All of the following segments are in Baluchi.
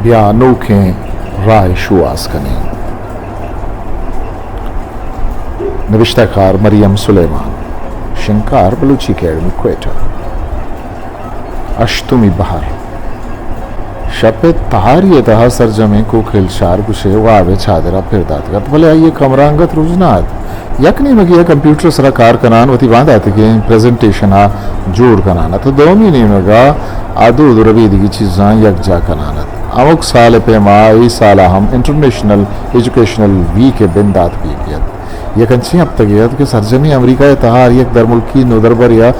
یا نوکیں راہ شوہاز کنیں۔ نبشتہ کار مریم سلیمان، شنگکار بلوچی اکیڈمی کوئٹہ۔ ہشتمی بہر۔ شپ ءِ تہاری ءِ تہا سرجمیں کوکل شار گوشے واب ءِ چادر ءَ پر داتگ ات، بلے آئی ءِ کمرہ انگت روژنا ات۔ یک نیمگے ءَ کمپیوٹر ءِ سرا کار کنان وتی بانداتگیں پریزنٹیشن ءَ جوڑ کنان ات ءُ دومی نیمگ ءَ آ دود ءُ ربیدگی چیزاں یکجاہ کنان ات۔ ہمک سال ءِ پیما اے سال ءَ ہم انٹرنیشنل ایجوکیشنل ویک ءِ بندات بیگی ات۔ یک انچیں ہپتگے ات کہ سرجمیں امریکہ ءِ تہا ہر یک درملکی نودربرے ءَ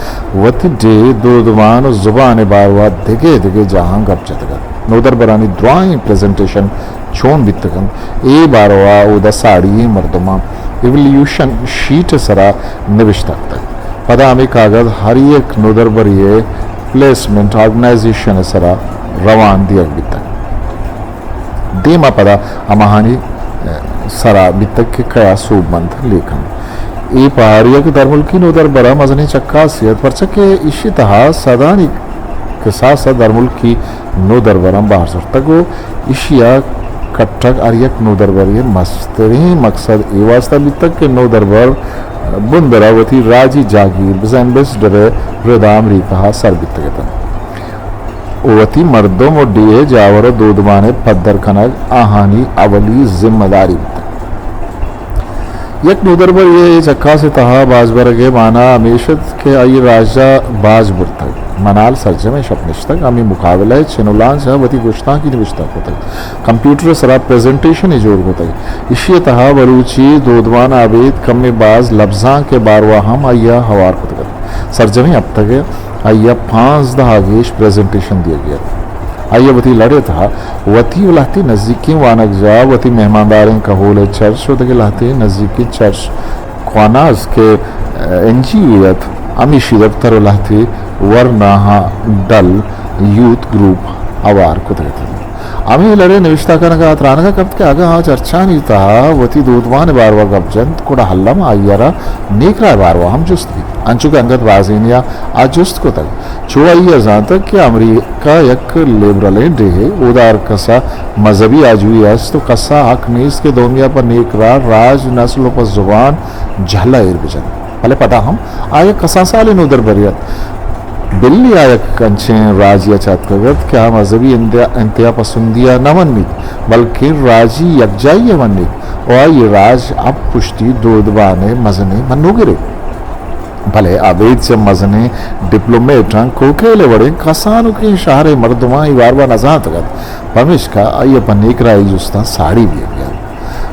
وتی ڈیھ، دودمان ءُ زبان ءِ باروا دگہ دگہ جاہاں گپ جتگ ات۔ نودربرانی درائیں پریزنٹیشن چون بیتگ انت، اے باروا اودا ساڑی ئیں مردماں ایولیوشن شیٹ ءِ سرا نبشتہ کتگ۔ پدا ہمے کاگد ہر یک نودربری ءِ پلیسمنٹ آرگنائزیشن ءِ سرا روان دیگ بیتگ۔ دیما پدا ہماہانی، ء، سرا بیتگ کہ کیا سوبمند لیکن۔ اے پہ ہر یک درملکی نودربرا مزنیں چکاسے ات، پرچا کہ ایشی تہا سدانی کساس ء درملکی نودربراں بہر زرتگ ء ایشی ء کٹگ ہر یک نودربرے ء مستریں مقصد اے واستہ بیتگ کہ نودربر بندر ء وتی راجی جاگیر بزاں ایمبیسڈر ء ردا امریکہ ء سر بیتگ اتنت۔ ء وتی مردم ء ڈیھ ء جاور ء دودمان ء پدر کنگ آہانی اولی ذمہ داری بیتگ۔ یک نودربرے ء اے چکاس ء تہا باج برگ ء مانا ہمیش ات کہ آئی ء راج ء باج برتگ۔ منال سرجمیں شپ نشتگ، ہمے مقابلہ ء چن ء لانچ ء وتی گشتانکی نبشتہ کتگ، کمپیوٹر ء سرا پریزنٹیشنے جوڑ کتگ۔ ایشی ء تہا بلوچی دودمان ء ابید کمے باز لبزانک ء باروا ہم آئی ء ہوار کتگ ات۔ سرجمیں ہپتگ ء آئی ء پانزدہ ء گیش پریزنٹیشن دیگی ات۔ آئی ء وتی لڑ ء تہا وتی ء لہتے نزیکیں وانگجاہ، وتی مہمانداریں کہول ء چرچ ء دگہ لہتے نزیکیں چرچ کواناز کہ این جی او ات، ہمیشی دپتر ء لہتے ورناہاں ڈل یوتھ گروپ ہوار کتگ ات۔ ہمے لڑ ء نبشتہ کنگ ء ترانگ ء کپت کہ اگاں آ چرچانی تہا وتی دودمان ء باروا گپ جنت، گڑا الم آئی ء را نیکراہ ء باروا ہم جست بیت، انچو کہ انگت بازینی ء آ جست کتگ۔ چو آئی ء زانتگ کہ امریکہ یک لیبرلیں ڈیھے، اودا ہر کس ء مذہبی آجوئی است و کس ء حق نیست کہ دومی ء پہ نیکراہ، راج، نسل و پہ زبان جھل ء ایر بجنت۔ بلے پدا ہم آ یک کسان سالیں نودربرے ات۔ بلی آ یک انچیں راجے ء چہ اتکگ ات کہ آ مذہبی انتہا، انتہا پسندی ء نہ منیت، بلکیں راجی یکجائی ء منیت و آئی راج اب پشتی دودمان ء مزنیں منوگرے۔ بلے ابید چہ مزنیں ڈپلومیٹاں کوکیل ء وڑیں کسانکیں شہر ء مردماں اے باروا نزانتگ ات، پمیشکا آئی ء پہ نیکراہی جستاں ساڑی بیگ ء ات۔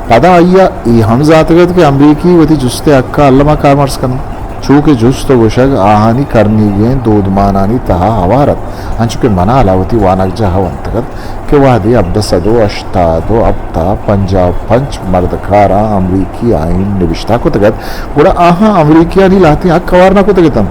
پدا آئی ء اے ہم زانتگ ات کہ امریکی وتی جست ء حق ء الما کارمرز کننت، چو کہ جست ء گوشگ آہانی کرنیگیں دودمانانی تہا ہوار ات، انچو کہ منال ء وتی وانگجاہ ء ونتگ ات۔ کہ وہدے ہبدہ سد و ہشتاد و ہپت ء پنجاہ و پنچ مردکاراں امریکی آئین نبشتہ کتگ ات، گڑا آہاں امریکیانی لہتیں حق ہوار نہ کتگ اتنت،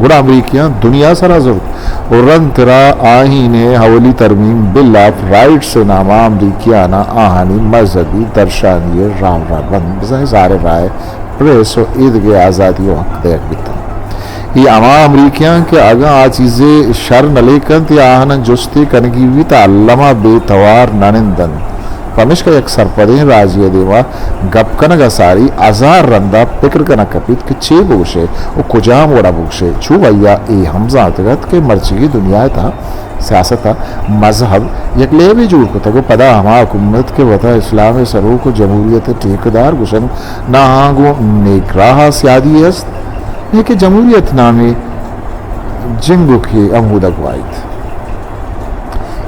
گڑا امریکیاں دنیا سرا زرت و رند ترا آئین ء اولی ترمیم، بل آف رائٹس ء نام ء امریکیاناں آہانی مذہبی درشانی ء راہ و رہبند، بزاں اظہار رائے، پریس و ایدگہ آزادی و حق دئیگ بیتنت۔ اے ہما امریکیاں کہ اگاں آ چیزے شر نہ لیکنت یا آہاناں جستے کنگی بیت، الما بے توار نہ نندنت۔ پمیشکا یک سرپدیں راجے ء دیما گپ کنگ ء ساری ہزار رندا پکر کنگ کپیت کہ چے بگوشے و کجام وڑا بگوشے۔ چو آئیا اے ہم زانتگ ات کہ مرچیگی دنیا ء تہا سیاست ء مذہب یک لیبے جوڑ کتگ و پدا ہما حکومت کہ وتا اسلام ء سروک و جمہوریت ء ٹیکہ دار گوشنت، نہ آہاں گوں نیک راہ ء سیادی است، نہ کہ جمہوریت نامیں جنگوکے ہمودا گواہیت۔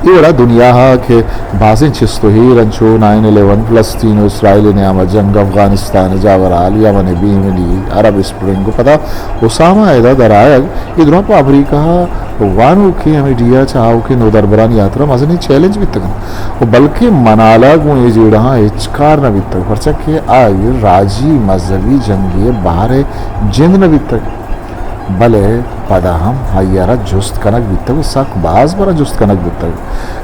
اے وڑا دنیا ء کہ بازیں چست و ہیر انچو نائن الیون، فلسطین و اسرائیل ء نیام ء جنگ، افغانستان ء جاورحال، یمن ء بے امنی، عرب اسپرنگ و پدا اسامہ ء ادا درآیگ، اے دراہ پہ امریکہ ء وانوکیں ہمے ڈیھ ء چہ آؤکیں نودربرانی ہاترا مزنیں چیلنج بیتگ انت و بلکیں منال ء گوں اے جیڑہاں ہچ کار نہ بیتگ، پرچا کہ آئی راجی مذہبی جنگے ء بہر ء جند نہ بیتگ۔ بلے پدا ہم آئی ء را جست کنگ بیتگ و سک باز برا جست کنگ بیتگ۔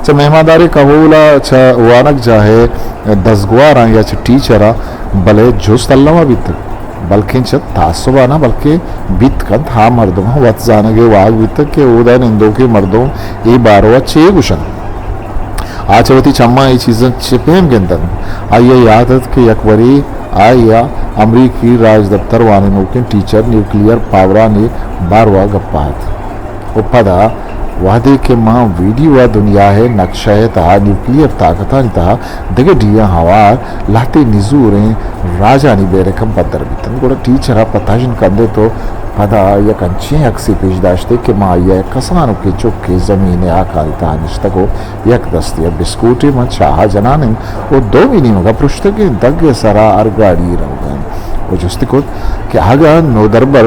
چہ مہمانداریں کہول ء چہ وانگجاہ ء دزگواراں یا چہ ٹیچراں، بلے جست الما بیتگ۔ بلکیں چہ تعصب ء نہ، بلکیں بیت کنت ہا مردماں وت زانگ ء واہگ بیتگ کہ اودا نندوکیں مردم اے باروا چے گوشنت۔ آ چہ وتی چماں اے چیزاں چہ پیم گندنت؟ آئی ءَ یات ات کہ یک برے آئی ءَ امریکی راجدپتر وانینوکیں ٹیچر نیوکلیئر پاورانی باروا گپ ءَ ات۔ و پدا وہدے کہ ما ویڈیو ءَ دنیا ءِ نقشہ ءِ تہا نیوکلیئر طاقتانی تہا دگہ ڈیہاں ہوار لہتے نزوریں راجانی بیرک ہم پدر بیتنت، گڑا ٹیچر ءَ پہ تژن کندت و پدا یک انچیں عکسے پیش داشت کہ ما آئی ءَ یک کسانکیں چکے زمین ءِ آکانی تہا نشتگ و یک دستے ءَ بسکوٹے ماں چاہ ءَ جنان انت و دومی نیمگ ءَ پرشتگیں دگ ءِ سرا ارگاڑی روگ ءَ انت و جست کت کہ اگاں نودربر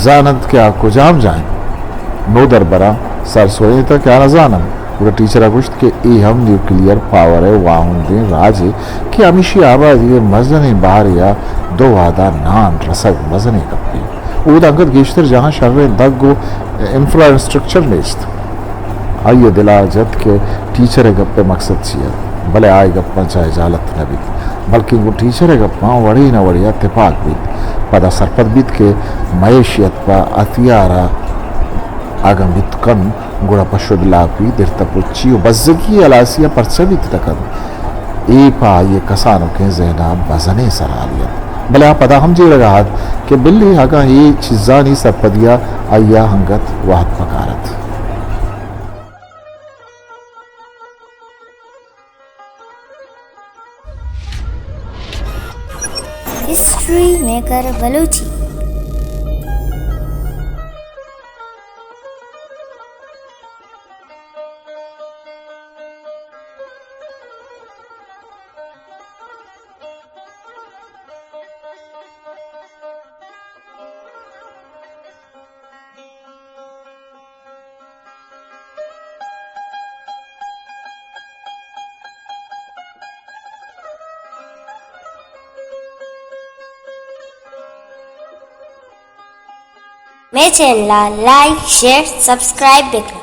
زان انت کہ آ کجام جاہ انت۔ نودربراں سر سوئینتہ کہ آ نہ زان انت۔ گڑا ٹیچر ءَ گوشت کہ اے ہم نیوکلیئر پاور ءِ واہندیں راجے کہ ہمیشی آبادی ءِ مزنیں بہرے ءَ دو وہدا نان رسگ مزنیں گپے۔ اود انگت گیشتر جہاں شریں دگ و انفراسٹرکچر نیست۔ آئی ءَ دل ءَ جت کہ ٹیچر ءِ گپ ءِ مقصد چی ات، بلے آئی ءِ گپاں چہ اجالت نہ بیت، بلکیں گوں ٹیچر ءِ گپاں وڑے نہ وڑے ءَ تپاک بیت۔ پدا سرپد بیت کہ معیشت پہ ہتھیار ءَ اگاں بیت کنت، گڑا پہ شدلاپی، درتہ پچی و بزگی ءِ ہلاسی ءَ پرچہ بیت نہ کنت۔ اے پہ آئی ءِ کسانکیں ذہن ءَ مزنیں سرحالے ات، بلے آ پدا ہم جیڑگ ءَ ات کہ بلے اگاں اے چیزانی سرپدی ءَ آئی ءَ انگت وہد پکار ات۔ History maker Balochi. مئے چینل ءَ لائک، شیئر، سبسکرائب بکن۔